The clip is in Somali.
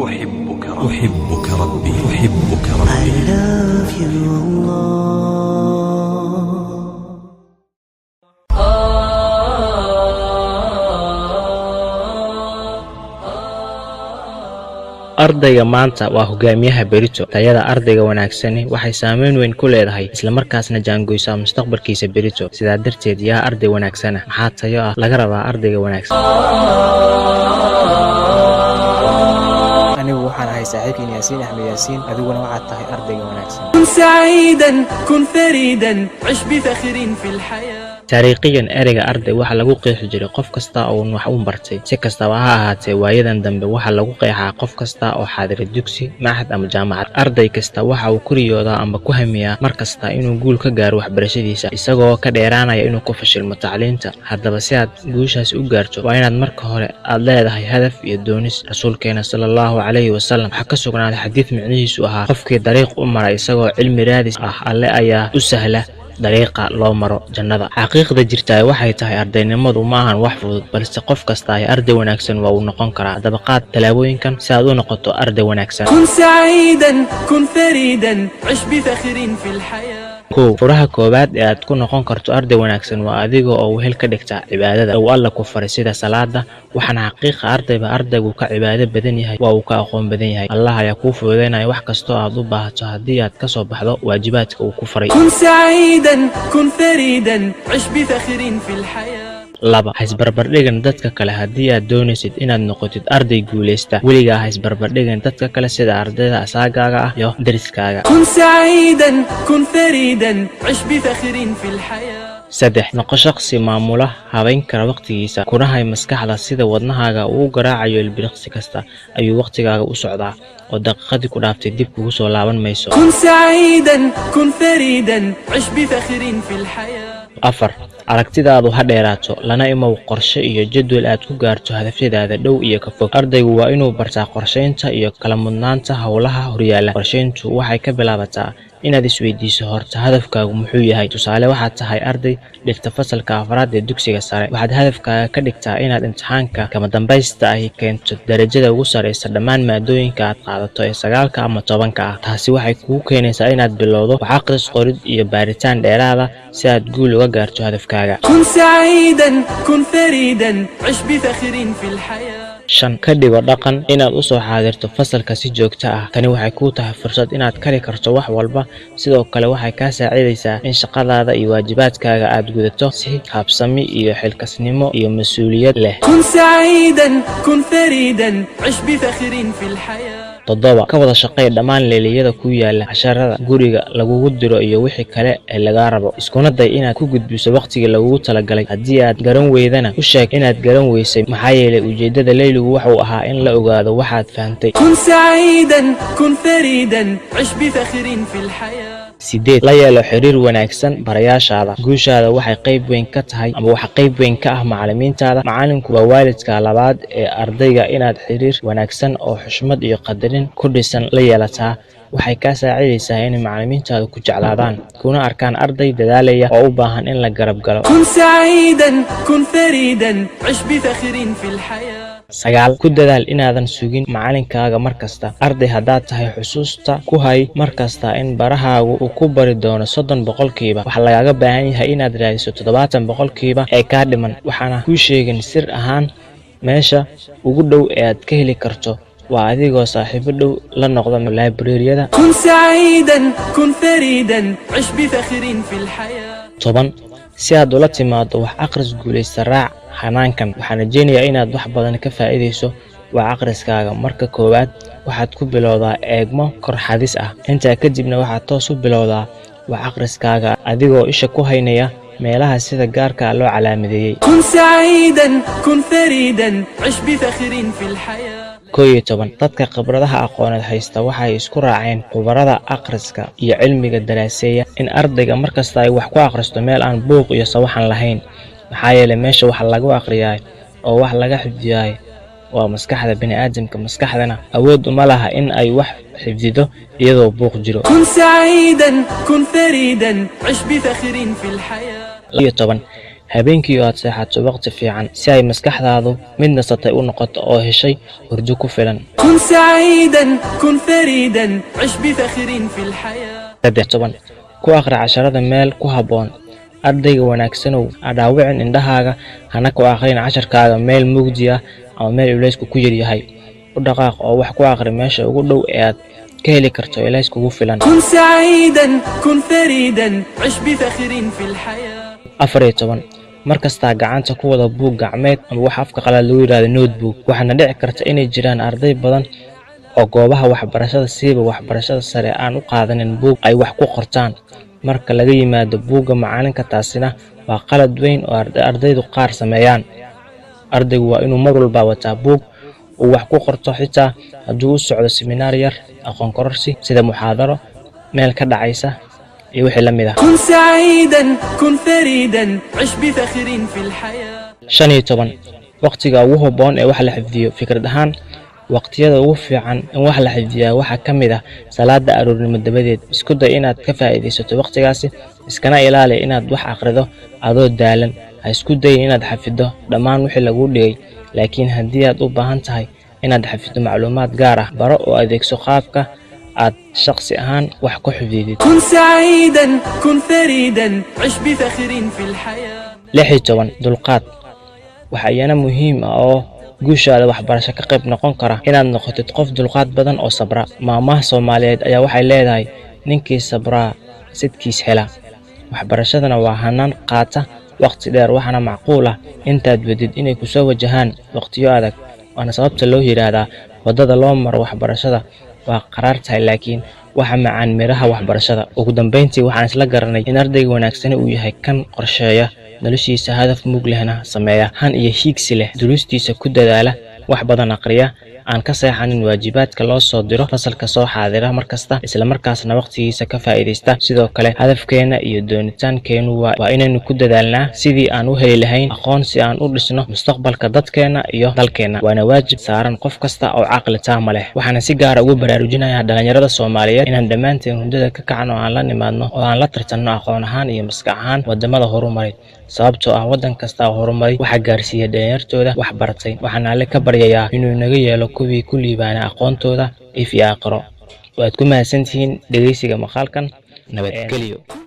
أحبك ربي، أحبك ربي، أحبك I ربي. love you, Allah. Ardayga maanta waa hogaamiyaha berito. Tayada ardayga wanaagsani waxay saameyn weyn ku leedahay, islamarkaasna jaangoysaa mustaqbalkiisa berito. Sidaa darteed, yaa arday wanaagsana? Maxaa tayo ah laga rabaa ardayga wanaagsan? Anigu waxaan ahay saaxiibkiin Yaasiin Axmed Yaasiin, adiguna waxaad tahay ardayga wanaagsan. كن سعيدا، كن فريدا، عش بفخر في الحياة. Taariikhiyan, ereyga arday waxaa lagu qeexi jiray qof kasta oo wax u bartay. Si kastaba ha ahaatee, waayadan dambe waxaa lagu qeexaa qof kasta oo xaadira dugsi, machad ama jaamacad. Arday kasta waxa uu ku riyoodaa ama ku hamiyaa mar kasta inuu guul ka gaaro waxbarashadiisa, isagoo ka dheeraanaya inuu ku fashilmo tacliinta. Haddaba, si aad guushaasi u gaarto, waa inaad marka hore aad leedahay hadaf iyo doonis. Rasuulkeena sala Allahu calayhi wasalam waxaa ka sugnaaday xadiid micnihiisu ahaa: qofkii dariiq u mara isagoo cilmi raadis ah, Alle ayaa u sahla dariiqa loo maro jannada. Xaqiiqda jirtaa waxay tahay, ardaynimadu ma ahan wax fudud, balse qof kasta ay arday wanaagsan waa uu noqon karaa. Haddaba, qaad tallaabooyinkan si aad u noqoto arday wanaagsan. كن سعيدا، كن فريدا، عش بفخر في الحياة. 1. Furaha koowaad ee aad ku noqon karto arday wanaagsan waa adiga oo wehel ka dhigta cibaadada uu Alla ku faray, sida salaada. Waxaana xaqiiqa, ardayba ardaygu ka cibaado badan yahay waa uu ka aqoon badan yahay. Allah ayaa kuu fududeynaya wax kastoo aad u baahato haddii aad kasoo baxdo waajibaadka uu ku faray. كن سعيدا، كن فريدا، عش بفخر في الحياة. 2. Ha isbarbardhigan dadka kale. Haddii aad doonaysid inaad noqotid arday guuleysta, weligaa ha isbarbardhigan dadka kale, sida ardayda asaagaaga ah iyo deriskaaga. كن سعيدا، كن فريدا، عش بفخر في الحياة. 3. Noqo shaqsi maamula, habayn kara waqtigiisa, kuna hay maskaxda sida wadnahaaga uu u garaacayo ilbiriqsi kasta ayuu waqtigaaga u socdaa, oo daqiiqadii ku dhaaftay dib kugu soo laaban mayso. كن سعيدا، كن فريدا، عش بفخر في الحياة. 4. Aragtidaadu ha dheeraato, lana imow qorshe iyo jadwal aad ku gaarto hadafyadaada dhow iyo ka fog. Ardaygu waa inuu bartaa qorsheynta iyo kala mudnaanta howlaha horyaala. Qorsheyntu waxay ka bilaabataa inaad isweydiiso horta hadafkaagu muxuu yahay. Tusaale, waxaad tahay arday dhigta fasalka afraad ee dugsiga sare. Waxaad hadafkaaga ka dhigtaa inaad imtixaanka kama dambaysta ahi keento darajada ugu sareysa dhammaan maadooyinka aad qaadato ee 9-ka ama 10-ka ah. Taasi waxay kugu keenaysaa inaad bilowdo wax akhris, qorid iyo baaritaan dheeraada si aad guul uga gaarto hadafkaaga. كن سعيدا، كن فريدا، عش بفخر في الحياة. 5. Ka dhigo dhaqan inaad u soo xaadirto fasalka si joogto ah. Tani waxay kuu tahay fursad inaad kari karto wax walba. Sidoo kale, waxay kaa saacidaysaa in shaqadaada iyo waajibaadkaaga aad gudato si habsami iyo xilkasnimo iyo mas-uuliyad leh. كن سعيدا، كن فريدا، عش بفخر في الحياة. 7. Ka wada shaqee dhammaan leeliyada ku yaala, casharada guriga lagugu diro iyo wixii kale ee lagaa rabo, iskuna day inaad ku gudbiso waqtigii lagugu talagalay. Haddii aad garan weydana, u sheeg inaad garan weysay, maxaa yeelay ujeeddada leyligu wuxuu ahaa in la ogaado waxaad fahantay. كن سعيدا، كن فريدا، عش بفخر في الحياة. 8. La yeelo xiriir wanaagsan barayaashaada. Guushaada waxay qayb weyn ka tahay ama waxa qayb weyn ka ah macallimiintaada. Macallinku waa waalidka labaad ee ardayga. Inaad xiriir wanaagsan oo xushmad iyo qadarin ku dhisan la yeelataa waxay kaa saacidaysaa inay macallimiintaadu ku jeclaadaan, kuna arkaan arday dadaalaya oo u baahan in la garab galo. كن سعيدا، كن فريدا، عش بفخر في الحياة. 9. Ku dadaal inaadan sugin macalinkaaga mar kasta. Arday haddaad tahay, xusuusta ku hay mar kasta in barahaagu uu ku bari doono 30%. Waxaa lagaaga baahan yahay inaad raadiso 70% ee kaa dhiman. Waxaana kuu sheegin sir ahaan, meesha ugu dhow ee aad ka heli karto waa adigoo saaxiibo dhow la noqda librariyada. كن سعيدا، كن فريدا، عش بفخر في الحياة. 10. Si aad ula timaado wax akhris guulaysta, raac hanaankan. Waxaan rajeynayaa inaad wax badan ka faa'iidayso wax akhriskaaga. Marka koowaad, waxaad ku bilowdaa eegmo kor xadis ah. Intaa kadibna waxaad toos u bilowdaa wax akhriskaaga, adigoo isha ku haynaya meelaha sida gaarka ah loo calaamadeeyey. كن سعيدا، كن فريدا، عش بفخر في الحياة. 11. Dadka khibradaha aqooneed haysta waxay isku raaceen, khubarada akhriska iyo cilmiga daraaseeya, in ardayga markasta ay wax ku akhristo meel aan buuq iyo sawaxan lahayn, maxaa yeelay meesha wax lagu akhriyaay oo wax laga xifdiyaay waa maskaxda bini'aadamka. Maskaxdana awood uma laha in ay wax xifdido iyadoo buuq jiro. كن سعيدا، كن فريدا، عش بفخر في الحياة. 12. Habeenkii oo aad seexato waqti fiican si ay maskaxdaadu mid nasatay u noqoto oo heshay hurdo ku filan. كن سعيدا، كن فريدا، عش بفخر في الحياة. 13, ku akhri casharada meel ku habboon. Ardayga wanaagsanow, ha dhaawicin indhahaaga, hana ku akhrin casharkaaga meel mugdi ah ama meel ilaysku ku yaryahay. U dhaqaaq oo wax ku akhri meesha ugu dhow ee aad ka heli karto ilays kugu filan. كن سعيدا، كن فريدا، عش بفخر في الحياة. 14, mar kastaa gacanta ku wada buug gacmeed ama waxa afka qalaad lagu yidhahdo notebook. Waxaana dhici karta inay jiraan arday badan oo goobaha waxbarashada, siiba waxbarashada sare, aan u qaadanin buug ay wax ku qortaan marka laga yimaado buugga macalinka. Taasina waa qalad weyn oo ardaydu qaar sameeyaan. Ardaygu waa inuu mar walba wataa buug uu wax ku qorto, xitaa hadduu u socdo seminaar yar, aqoon kororsi sida muxaadaro meel ka dhacaysa iyo wixii la mid ah. كن سعيدا، كن فريدا، عش بفخر في الحياة. 15, waqtiga ugu habboon ee wax la xifdiyo. Fikrad ahaan, waqtiyada ugu fiican in wax la xifdiyaa waxaa ka mid ah salaada aroornimo dabadeed. Isku day inaad ka faa'iidaysato waqtigaasi, iskana ilaali inaad wax akhrido adoo daalan. Ha isku dayin inaad xafiddo dhammaan wixii laguu dhigay, laakiin haddii aad u baahan tahay inaad xafiddo macluumaad gaar ah, baro oo adeegso qaabka aad shaqsi ahaan wax ku xifdidid. كن سعيدا، كن فريدا، عش بفخر في الحياة. 16, dulqaad. Waxaa iyana muhiim ah oo guushaada waxbarasho ka qayb noqon kara inaad noqotid qof dulqaad badan oo sabra. Maahmaah Soomaaliyeed ayaa waxay leedahay: "Ninkii sabraa sidkiis hela." Waxbarashadana waa hanaan qaata waqti dheer, waxaana macquul ah intaad wadid inay kusoo wajahaan waqtiyo adag, waana sababta loo yidhaahdaa waddada loo maro waxbarashada waa qaraar tahay, laakiin waxa macaan midhaha waxbarashada. Ugu dambeyntii, waxaan isla garanay in ardayga wanaagsani uu yahay kan qorsheeya noloshiisa, hadaf mug lehna sameeya, han iyo hiigsi leh, duruustiisa ku dadaala, wax badan aqriya, aan ka seexanin waajibaadka loo soo diro, fasalka soo xaadira mar kasta, islamarkaasna waqtigiisa ka faa'iidaysta. Sidoo kale, hadafkeena iyo doonitaankeenu waa inaynu ku dadaalnaa sidii aan u heli lahayn aqoon si aan u dhisno mustaqbalka dadkeena iyo dalkeena, waana waajib saaran qof kasta oo caqli taama leh. Waxaana si gaara ugu baraarujinayaa dhalinyarada Soomaaliyeed inaan dhammaanteen hurdada ka kacno, aan la nimaadno oo aan la tartanno aqoon ahaan iyo maskax ahaan wadamada horumaray, sababtoo ah waddan kasta oo horumaray waxaa gaarsiiya dhalinyartooda wax baratay. Waxaan Alle ka baryayaa inuu naga yeelo kuwii ku liibaana aqoontooda if iyo aakhiro. Waad ku mahadsantihiin dhegeysiga maqaalkan. Nabadgelyo.